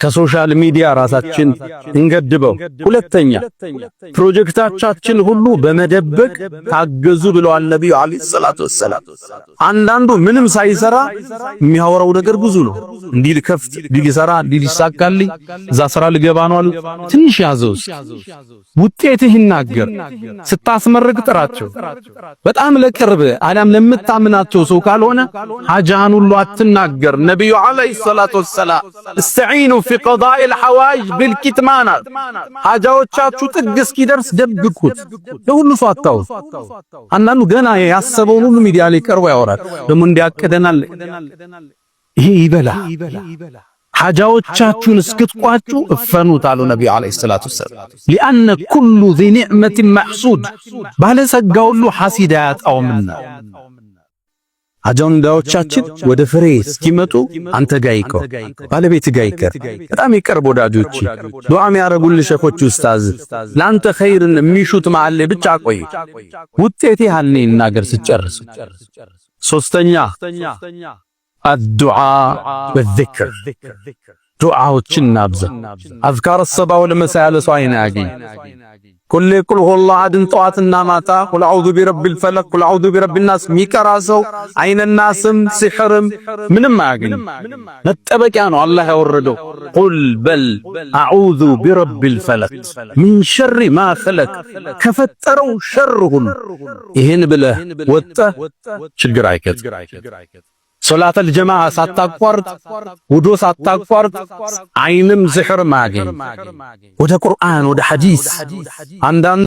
ከ social media ራሳችን እንገድበው። ሁለተኛ፣ ፕሮጀክቶቻችን ሁሉ በመደበቅ ታገዙ ብለዋል ነቢዩ عليه الصلاة والسلام። አንዳንዱ ምንም ሳይሰራ የሚያወራው ነገር ብዙ ነው። እንዲህ ልከፍት፣ እንዲህ ሊሰራ፣ እንዲህ ሊሳካልኝ፣ እዛ ስራ ልገባ ነው አሉ። ትንሽ ያዘው እስኪ፣ ውጤትህ ይናገር። ስታስመርቅ ጥራቸው። በጣም ለቅርብ አሊያም ለምታምናቸው ሰው ካልሆነ ሐጃህን ሁሉ አትናገር። ነቢዩ عليه الصلاة والسلام استعينوا في قضاء الحوائج بالكتمان፣ ሐጃዎቻችሁ ጥግ እስኪደርስ ደብቁት። ለሁሉ ሰው አታውሩ። አንዳንዱ ገና ያሰበውን ሁሉ ሚዲያ ላይ ቀርቦ ያወራል። ደግሞ እንዲያቅደናል። ይሄ ይበላ። ሐጃዎቻችሁን እስክትቋጩ እፈኑት አሉ ነቢዩ عليه الصلاة والسلام። لأن كل ذي نعمة محسود፣ ባለጸጋ ሁሉ ሐሲድ አያጣውምና። አጀንዳዎቻችን ወደ ፍሬ እስኪመጡ አንተ ጋር ይቀር፣ ባለቤት ጋር ይቀር። በጣም የቅርብ ወዳጆች፣ ዱዓ የሚያረጉልህ ሸኾች፣ ኡስታዝ፣ ለአንተ ኸይርን የሚሹት መሃል ላይ ብቻ ቆይ። ውጤቴ ያኔ ይናገር ስትጨርስ። ሶስተኛ፣ الدعاء والذكر፣ ዱዓዎችን እናብዛ። أذكار الصباح والمساء ያለ ሰው አይን አያገኝ። ሁሌ قل هو الله أحد ን ጠዋትና ማታ፣ قل أعوذ برب الفلق፣ قل أعوذ برب الناس ሚቀራ ሰው አይነናስም ሲሕርም ምንም አያገኝ። መጠበቂያ ነው አላህ ያወረደው። قل በል أعوذ برب الفلق من شر ما خلق፣ ከፈጠረው ሸር ሁሉ። ይህን ብለህ ወጥተህ ችግር አይገጥም። ሶላተል ጀማዓ ሳታቋርጥ፣ ውዶ ሳታቋርጥ አይንም ዝሕርም አያገኝ። ወደ ቁርአን፣ ወደ ሐዲስ አንዳንድ